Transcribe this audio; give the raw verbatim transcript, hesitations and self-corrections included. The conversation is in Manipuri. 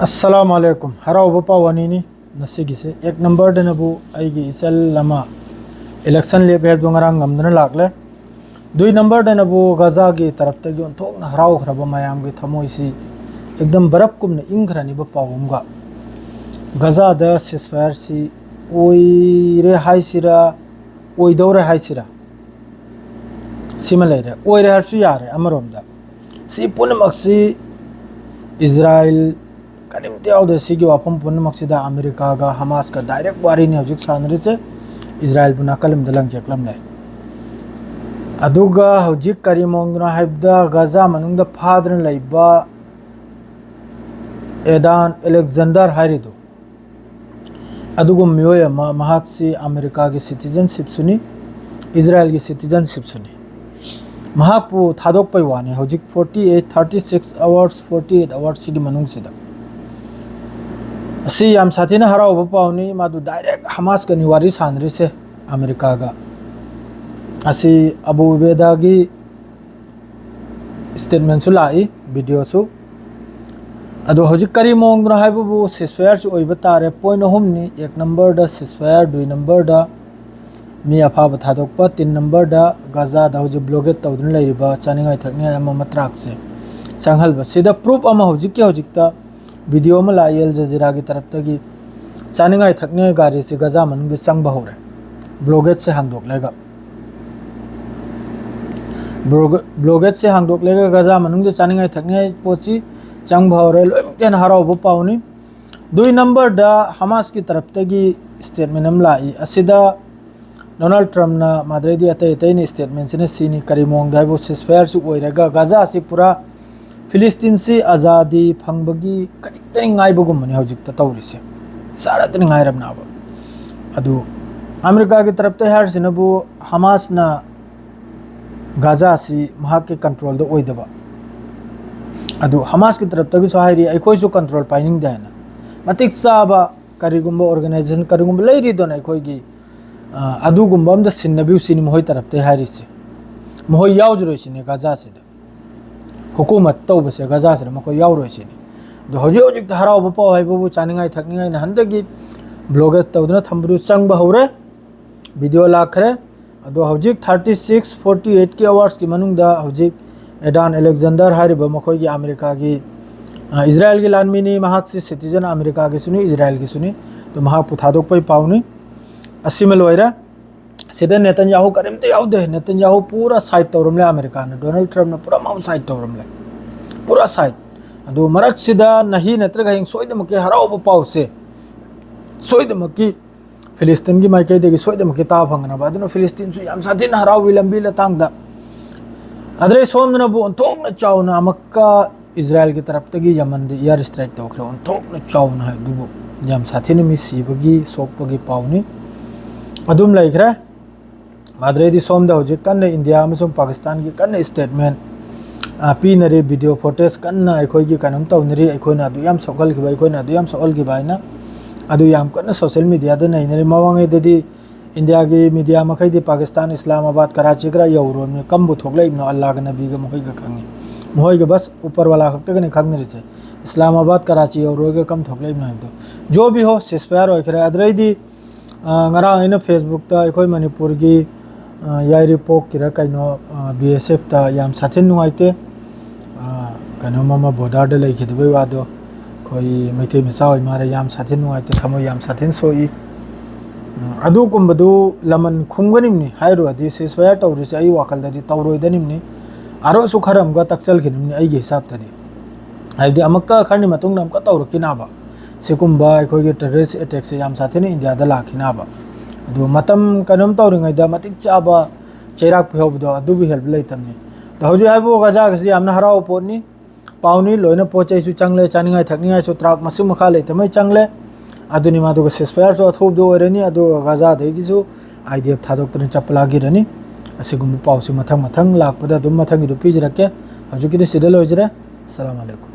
ꯑꯁꯂꯥꯃꯨ ꯑꯂꯥꯏꯀꯨꯝ꯫ ꯍꯔꯥꯎꯕ ꯄꯥꯎ ꯑꯅꯤꯅꯤ ꯉꯁꯤꯒꯤꯁꯦ꯫ ꯑꯦꯛ ꯅꯝꯕꯔꯗꯅꯕꯨ ꯑꯩꯒꯤ ꯏꯆꯜ ꯑꯃ ꯏꯂꯦꯛꯁꯟ ꯂꯦꯞꯄꯦ ꯍꯥꯏꯕꯗꯨ ꯉꯔꯥꯡ ꯉꯝꯗꯅ ꯂꯥꯛꯂꯦ꯫ ꯗꯨꯏ ꯅꯝꯕꯔꯗꯅꯕꯨ ꯒꯖꯥꯒꯤ ꯇꯔꯞꯇꯒꯤ ꯑꯣꯟꯊꯣꯛꯅ ꯍꯔꯥꯎꯈ꯭ꯔꯕ ꯃꯌꯥꯝꯒꯤ ꯊꯃꯣꯏꯁꯤ ꯑꯦꯛꯗꯝ ꯕꯔꯞꯀꯨꯝꯅ ꯏꯪꯈ꯭ꯔꯅꯤꯕ ꯄꯥꯎ ꯑꯃꯒ꯫ ꯒꯖꯥꯗ ceasefire ꯁꯤ ꯑꯣꯏꯔꯦ ꯍꯥꯏꯁꯤꯔꯥ, ꯑꯣꯏꯗꯧꯔꯦ ꯍꯥꯏꯁꯤꯔꯥ, ꯁꯤꯃ ꯂꯩꯔꯦ꯫ ꯑꯣꯏꯔꯦ ꯍꯥꯏꯔꯁꯨ ꯌꯥꯔꯦ ꯑꯃꯔꯣꯝꯗ꯫ ꯁꯤ ꯄꯨꯝꯅꯃꯛꯁꯤ ꯏꯖꯔꯥꯏꯜ ꯀꯔꯤꯝꯇ ꯌꯥꯎꯗꯦ꯫ ꯁꯤꯒꯤ ꯋꯥꯐꯝ ꯄꯨꯝꯅꯃꯛꯁꯤꯗ ꯑꯃꯦꯔꯤꯀꯥꯒ ꯍꯃꯥꯁꯀ direct ꯋꯥꯔꯤꯅꯤ ꯍꯧꯖꯤꯛ ꯁꯥꯟꯅꯔꯤꯁꯦ꯫ ꯏꯖꯔꯥꯏꯜꯕꯨ ꯅꯥꯀꯜ ꯑꯃꯗ ꯂꯪꯖꯦꯛꯂꯝꯂꯦ꯫ ꯑꯗꯨꯒ ꯍꯧꯖꯤꯛ ꯀꯔꯤ ꯃꯑꯣꯡꯗꯅꯣ ꯍꯥꯏꯕꯗ, ꯒꯖꯥ ꯃꯅꯨꯡꯗ ꯐꯥꯗꯨꯅ ꯂꯩꯕ ꯑꯦꯗꯥꯟ ꯑꯂꯦꯛꯖꯦꯟꯗꯔ ꯍꯥꯏꯔꯤꯗꯨ, ꯑꯗꯨꯒꯨꯝꯕ ꯃꯤꯑꯣꯏ ꯑꯃ, ꯃꯍꯥꯛꯁꯤ ꯑꯃꯦꯔꯤꯀꯥꯒꯤ citizenship ꯁꯨꯅꯤ, ꯏꯖꯔꯥꯏꯜꯒꯤ citizenship ꯁꯨꯅꯤ꯫ ꯃꯍꯥꯛꯄꯨ ꯊꯥꯗꯣꯛꯄꯩ ꯋꯥꯅꯤ ꯍꯧꯖꯤꯛ forty eight, thirty six hours, forty eight hours ꯁꯤꯒꯤ ꯃꯅꯨꯡꯁꯤꯗ꯫ ꯑꯁꯤ ꯌꯥꯝ ꯁꯥꯊꯤꯅ ꯍꯔꯥꯎꯕ ꯄꯥꯎꯅꯤ꯫ ꯃꯥꯗꯨ direct ꯍꯃꯥꯁꯀꯅꯤ ꯋꯥꯔꯤ ꯁꯥꯟꯅꯔꯤꯁꯦ, ꯑꯃꯦꯔꯤꯀꯥꯒ꯫ ꯑꯁꯤ ꯑꯕꯨ ꯎꯕꯦꯗꯥꯒꯤ statement ꯁꯨ ꯂꯥꯛꯏ, video ꯁꯨ꯫ ꯑꯗꯣ ꯍꯧꯖꯤꯛ ꯀꯔꯤ ꯃꯑꯣꯡꯗꯅꯣ ꯍꯥꯏꯕꯕꯨ, ceasefire ꯁꯤ ꯑꯣꯏꯕ ꯇꯥꯔꯦ꯫ Point ꯑꯍꯨꯝꯅꯤ: ꯑꯦꯛ ꯅꯝꯕꯔꯗ ceasefire, ꯗꯨꯏ ꯅꯝꯕꯔꯗ ꯃꯤ ꯑꯐꯥꯕ ꯊꯥꯗꯣꯛꯄ, ꯇꯤꯟ ꯅꯝꯕꯔꯗ ꯒꯖꯥꯗ ꯍꯧꯖꯤꯛ blockade ꯇꯧꯗꯨꯅ ꯂꯩꯔꯤꯕ ꯆꯥꯅꯤꯡꯉꯥꯏ ꯊꯛꯅꯤꯡꯉꯥꯏ ꯑꯃ ꯑꯃ ꯇ꯭ꯔꯥꯛꯁꯦ ꯆꯪꯍꯜꯕ꯫ ꯁꯤꯗ proof ꯑꯃ ꯍꯧꯖꯤꯛꯀꯤ ꯍꯧꯖꯤꯛꯇ video ꯑꯃ ꯂꯥꯛꯏ ꯑꯜ ꯖꯖꯤꯔꯥꯒꯤ ꯇꯔꯞꯇꯒꯤ, ꯆꯥꯅꯤꯡꯉꯥꯏ ꯊꯛꯅꯤꯡꯉꯥꯏ ꯒꯥꯔꯤꯁꯤ ꯒꯖꯥ ꯃꯅꯨꯡꯗ ꯆꯪꯕ ꯍꯧꯔꯦ, blockade ꯁꯦ ꯍꯥꯡꯗꯣꯛꯂꯒ꯫ Blockade ꯁꯦ ꯍꯥꯡꯗꯣꯛꯂꯒ ꯒꯖꯥ ꯃꯅꯨꯡꯗ ꯆꯥꯅꯤꯡꯉꯥꯏ ꯊꯛꯅꯤꯡꯉꯥꯏ ꯄꯣꯠꯁꯤ ꯆꯪꯕ ꯍꯧꯔꯦ꯫ ꯂꯣꯏꯅꯃꯛꯇ ꯍꯦꯟꯅ ꯍꯔꯥꯎꯕ ꯄꯥꯎꯅꯤ꯫ ꯗꯨꯏ ꯅꯝꯕꯔꯗ ꯍꯃꯥꯁꯀꯤ ꯇꯔꯞꯇꯒꯤ statement ꯑꯃ ꯂꯥꯛꯏ꯫ ꯑꯁꯤꯗ ꯗꯣꯅꯥꯜꯗ ꯇ꯭ꯔꯝꯞꯅ ꯃꯥꯗ꯭ꯔꯩꯗꯤ ꯑꯇꯩ ꯑꯇꯩꯅ statement ꯁꯤꯅ ꯁꯤꯅꯤ꯫ ꯀꯔꯤ ꯃꯑꯣꯡꯗ ꯍꯥꯏꯕꯨ, ceasefire ꯁꯤ ꯑꯣꯏꯔꯒ ꯒꯖꯥ ꯑꯁꯤ ꯄꯨꯔꯥ ꯐꯤꯂꯤꯁꯇꯤꯟꯁꯤ ꯑꯖꯥꯗꯤ ꯐꯪꯕꯒꯤ ꯈꯖꯤꯛꯇꯪ ꯉꯥꯏꯕꯒꯨꯝꯕꯅꯤ ꯍꯧꯖꯤꯛꯇ ꯇꯧꯔꯤꯁꯦ꯫ ꯆꯥꯔꯠꯇꯅꯤ ꯉꯥꯏꯔꯕꯅꯦꯕ꯫ ꯑꯗꯨ ꯑꯃꯦꯔꯤꯀꯥꯒꯤ ꯇꯔꯞꯇ ꯍꯥꯏꯔꯤꯁꯤꯅꯕꯨ ꯍꯃꯥꯁꯅ ꯒꯥꯖꯥꯁꯤ ꯃꯍꯥꯛꯀꯤ control ꯗ ꯑꯣꯏꯗꯕ꯫ ꯑꯗꯨ ꯍꯃꯥꯁꯀꯤ ꯇꯔꯞꯇꯒꯤꯁꯨ ꯍꯥꯏꯔꯤ, "ꯑꯩꯈꯣꯏꯁꯨ control ꯄꯥꯏꯅꯤꯡꯗꯦ" ꯍꯥꯏꯅ꯫ ꯃꯇꯤꯛ ꯆꯥꯕ ꯀꯔꯤꯒꯨꯝꯕ organization ꯀꯔꯤꯒꯨꯝꯕ ꯂꯩꯔꯤꯗꯅ ꯑꯩꯈꯣꯏꯒꯤ, ꯑ, ꯑꯗꯨꯒꯨꯝꯕ ꯑꯝꯗ ꯁꯤꯟꯅꯕꯤꯌꯨ ꯁꯤꯅꯤ ꯃꯈꯣꯏ ꯇꯔꯞꯇꯒꯤ ꯍꯥꯏꯔꯤꯁꯦ꯫ ꯃꯈꯣꯏ ꯌꯥꯎꯖꯔꯣꯏ ꯁꯤꯅꯤ ꯒꯥꯖꯥꯁꯤꯗ꯫ ꯍꯨꯀꯨꯃꯠ ꯇꯧꯕꯁꯦ ꯒꯥꯖꯥꯁꯤꯗ ꯃꯈꯣꯏ ꯌꯥꯎꯔꯣꯏ ꯁꯤꯅꯤ꯫ ꯑꯗꯣ ꯍꯧꯖꯤꯛ ꯍꯧꯖꯤꯛꯇ ꯍꯔꯥꯎꯕ ꯄꯥꯎ ꯍꯥꯏꯕꯕꯨ ꯆꯥꯅꯤꯡꯉꯥꯏ ꯊꯛꯅꯤꯡꯉꯥꯏ ꯅꯍꯥꯟꯗꯒꯤ blog ꯇꯧꯗꯨꯅ ꯊꯝꯕꯗꯨ ꯆꯪꯕ ꯍꯧꯔꯦ꯫ Video ꯂꯥꯛꯈ꯭ꯔꯦ꯫ ꯑꯗꯣ ꯍꯧꯖꯤꯛ thirty six forty eight ꯀꯤ hours ꯀꯤ ꯃꯅꯨꯡꯗ ꯍꯧꯖꯤꯛ ꯑꯦꯗꯥꯟ ꯑꯂꯦꯛꯖꯦꯟꯗꯔ ꯍꯥꯏꯔꯤꯕ ꯃꯈꯣꯏꯒꯤ ꯑꯃꯦꯔꯤꯀꯥꯒꯤ, ꯑ, ꯏꯖꯔꯥꯌꯦꯜꯒꯤ ꯂꯥꯟꯃꯤꯅꯤ, ꯃꯍꯥꯛꯁꯤ citizen ꯑꯃꯦꯔꯤꯀꯥꯒꯤꯁꯨꯅꯤ, ꯏꯖꯔꯥꯌꯦꯜꯒꯤꯁꯨꯅꯤ꯫ ꯑꯗꯣ ꯃꯍꯥꯛꯄꯨ ꯊꯥꯗꯣꯛꯄꯒꯤ ꯄꯥꯎꯅꯤ꯫ ꯑꯁꯤꯃ ꯂꯣꯏꯔꯦ꯫ ꯁꯤꯗ ꯅꯦꯇꯟꯌꯥꯍꯨ ꯀꯔꯤꯝꯇ ꯌꯥꯎꯗꯦ꯫ ꯅꯦꯇꯟꯌꯥꯍꯨ ꯄꯨꯔꯥ side ꯇꯧꯔꯝꯂꯦ ꯑꯃꯦꯔꯤꯀꯥꯅ꯫ ꯗꯣꯅꯥꯜꯗ ꯇ꯭ꯔꯝꯞꯅ ꯄꯨꯔꯥ ꯃꯥꯕꯨ side ꯇꯧꯔꯝꯂꯦ꯫ ꯄꯨꯔꯥ side꯫ ꯑꯗꯨ ꯃꯔꯛꯁꯤꯗ ꯅꯍꯤ ꯅꯠꯇ꯭ꯔꯒ ꯍꯌꯦꯡ ꯁꯣꯏꯗꯅꯃꯛꯀꯤ ꯍꯔꯥꯎꯕ ꯄꯥꯎꯁꯦ ꯁꯣꯏꯗꯅꯃꯛꯀꯤ ꯐꯤꯂꯤꯁꯇꯤꯟꯒꯤ ꯃꯥꯏꯀꯩꯗꯒꯤ ꯁꯣꯏꯗꯅꯃꯛꯀꯤ ꯇꯥꯕ ꯐꯪꯒꯅꯕ꯫ ꯑꯗꯨꯅ ꯐꯤꯂꯤꯁꯇꯤꯟꯁꯨ ꯌꯥꯝ ꯁꯥꯊꯤꯅ ꯍꯔꯥꯎꯏ ꯂꯝꯕꯤ ꯂꯇꯥꯡꯗ꯫ ꯑꯗꯩ ꯁꯣꯝꯗꯅꯕꯨ ꯑꯣꯟꯊꯣꯛꯅ ꯆꯥꯎꯅ ꯑꯃꯨꯛꯀ ꯏꯖꯔꯥꯌꯦꯜꯒꯤ ꯇꯔꯞꯇꯒꯤ ꯌꯃꯟꯗ air strike ꯇꯧꯈ꯭ꯔꯦ꯫ ꯑꯣꯟꯊꯣꯛꯅ ꯆꯥꯎꯅ ꯍꯥꯏ ꯑꯗꯨꯕꯨ ꯌꯥꯝ ꯁꯥꯊꯤꯅ ꯃꯤ ꯁꯤꯕꯒꯤ ꯁꯣꯛꯄꯒꯤ ꯄꯥꯎꯅꯤ꯫ ꯑꯗꯨꯝ ꯂꯩꯈ꯭ꯔꯦ꯫ ꯑꯗꯨꯗꯩꯗꯤ ꯁꯣꯝꯗ ꯍꯧꯖꯤꯛ ꯀꯟꯅ ꯏꯟꯗꯤꯌꯥ ꯑꯃꯁꯨꯡ ꯄꯥꯀꯤꯁꯇꯥꯟꯒꯤ ꯀꯟꯅ statement, ꯑ, ꯄꯤꯅꯔꯤ, video footage ꯀꯟꯅ ꯑꯩꯈꯣꯏꯒꯤ ꯀꯩꯅꯣꯝ ꯇꯧꯅꯔꯤ, ꯑꯩꯈꯣꯏꯅ ꯑꯗꯨ ꯌꯥꯝ ꯁꯣꯛꯍꯟꯈꯤꯕ, ꯑꯩꯈꯣꯏꯅ ꯑꯗꯨ ꯌꯥꯝ ꯁꯣꯛꯍꯟꯈꯤꯕ ꯍꯥꯏꯅ ꯑꯗꯨ ꯌꯥꯝ ꯀꯟꯅ social media ꯗ ꯅꯩꯅꯔꯤ꯫ ꯃꯃꯥꯡꯉꯩꯗꯗꯤ ꯏꯟꯗꯤꯌꯥꯒꯤ media ꯃꯈꯩꯗꯤ ꯄꯥꯀꯤꯁꯇꯥꯟ, ꯏꯁꯂꯥꯃꯥꯕꯥꯗ, ꯀꯔꯥꯆꯤ ꯈꯔ ꯌꯧꯔꯨꯔꯕꯅꯤ, ꯀꯝꯕꯨ ꯊꯣꯛꯂꯛꯏꯕꯅꯣ ꯑꯜꯂꯥꯒ ꯅꯕꯤꯒ ꯃꯈꯣꯏꯒ ꯈꯪꯉꯤ, ꯃꯈꯣꯏꯒ ꯕꯁ ꯎꯄꯔ ꯋꯥꯂꯥ ꯈꯛꯇꯒꯅꯤ ꯈꯪꯅꯔꯤꯁꯦ꯫ ꯏꯁꯂꯥꯃꯥꯕꯥꯗ, ꯀꯔꯥꯆꯤ ꯌꯧꯔꯨꯔꯒ ꯀꯝ ꯊꯣꯛꯂꯛꯏꯕꯅꯣ ꯍꯥꯏꯕꯗꯣ꯫ ꯖꯣ ꯕꯤ ꯍꯣ, ceasefire ꯑꯣꯏꯈ꯭ꯔꯦ꯫ ꯑꯗꯨꯗꯩꯗꯤ ꯑ, ꯉꯔꯥꯡ ꯑꯩꯅ Facebook ꯇ ꯑꯩꯈꯣꯏ ꯃꯅꯤꯄꯨꯔꯒꯤ, ꯑ, ꯌꯥꯏꯔꯤꯄꯣꯛꯀꯤꯔ ꯀꯩꯅꯣ, ꯑ, B S F ꯇ ꯌꯥꯝ ꯁꯥꯊꯤꯅ ꯅꯨꯡꯉꯥꯏꯇꯦ꯫ ꯑ, ꯀꯩꯅꯣꯝ ꯑꯃ border ꯗ ꯂꯩꯈꯤꯗꯕꯩ ꯋꯥꯗꯣ ꯑꯩꯈꯣꯏ ꯃꯩꯇꯩ ꯃꯆꯥ ꯑꯣꯏ ꯃꯥꯜꯂꯦ, ꯌꯥꯝ ꯁꯥꯊꯤꯅ ꯅꯨꯡꯉꯥꯏꯇꯦ, ꯊꯃꯣꯏ ꯌꯥꯝ ꯁꯥꯊꯤꯅ ꯁꯣꯛꯏ꯫ ꯎꯝ, ꯑꯗꯨꯒꯨꯝꯕꯗꯨ ꯂꯃꯟ ꯈꯨꯝꯒꯅꯤꯕꯅꯤ ꯍꯥꯏꯔꯨꯔꯗꯤ ceasefire ꯇꯧꯔꯤꯁꯦ ꯑꯩ ꯋꯥꯈꯜꯗꯗꯤ ꯇꯧꯔꯣꯏꯗꯅꯤꯕꯅꯤ꯫ ꯑꯔꯣꯏꯁꯨ ꯈꯔ ꯑꯃꯒ ꯇꯛꯆꯜꯈꯤꯅꯤꯕꯅꯤ ꯑꯩꯒꯤ ꯍꯤꯁꯥꯕꯇꯗꯤ꯫ ꯍꯥꯏꯕꯗꯤ ꯑꯃꯨꯛꯀ ꯈꯔꯅꯤ ꯃꯇꯨꯡꯗ ꯑꯃꯨꯛꯀ ꯇꯧꯔꯛꯈꯤꯅꯕ꯫ ꯁꯤꯒꯨꯝꯕ ꯑꯩꯈꯣꯏꯒꯤ terrorist attack ꯁꯦ ꯌꯥꯝ ꯁꯥꯊꯤꯅ ꯏꯟꯗꯤꯌꯥꯗ ꯂꯥꯛꯈꯤꯅꯕ꯫ ꯑꯗꯨ ꯃꯇꯝ ꯀꯩꯅꯣꯝ ꯇꯧꯔꯤꯉꯩꯗ ꯃꯇꯤꯛ ꯆꯥꯕ ꯆꯩꯔꯥꯛ ꯄꯤꯍꯧꯕꯗꯣ ꯑꯗꯨꯕꯨ ꯍꯦꯜꯕ ꯂꯩꯇꯕꯅꯤ꯫ ꯑꯗꯣ ꯍꯧꯖꯤꯛ ꯍꯥꯏꯕꯨ ꯒꯖꯥꯒꯤꯁꯤ ꯌꯥꯝꯅ ꯍꯔꯥꯎꯕ ꯄꯣꯠꯅꯤ, ꯄꯥꯎꯅꯤ, ꯂꯣꯏꯅ ꯄꯣꯠ ꯆꯩꯁꯨ ꯆꯪꯂꯦ, ꯆꯥꯅꯤꯡꯉꯥꯏ ꯊꯛꯅꯤꯡꯉꯥꯏꯁꯨ ꯇ꯭ꯔꯥꯛ ꯃꯁꯤꯡ ꯃꯈꯥ ꯂꯩꯇꯉꯩ ꯆꯪꯂꯦ꯫ ꯑꯗꯨꯅꯤ ꯃꯗꯨꯒ ceasefire ꯁꯨ ꯑꯊꯨꯕꯗ ꯑꯣꯏꯔꯅꯤ, ꯑꯗꯨꯒ ꯒꯖꯥꯗꯒꯤꯁꯨ I D F ꯊꯥꯗꯣꯛꯇꯨꯅ ꯆꯞꯄ ꯂꯥꯛꯈꯤꯔꯅꯤ꯫ ꯑꯁꯤꯒꯨꯝꯕ ꯄꯥꯎꯁꯤ ꯃꯊꯪ ꯃꯊꯪ ꯂꯥꯛꯄꯗ ꯑꯗꯨꯝ ꯃꯊꯪꯒꯤꯗꯨ ꯄꯤꯖꯔꯛꯀꯦ꯫ ꯍꯧꯖꯤꯛꯀꯤꯗꯤ ꯁꯤꯗ ꯂꯣꯏꯖꯔꯦ꯫ ꯑꯁꯂꯥꯃꯨ ꯑꯂꯩꯀꯨꯝ꯫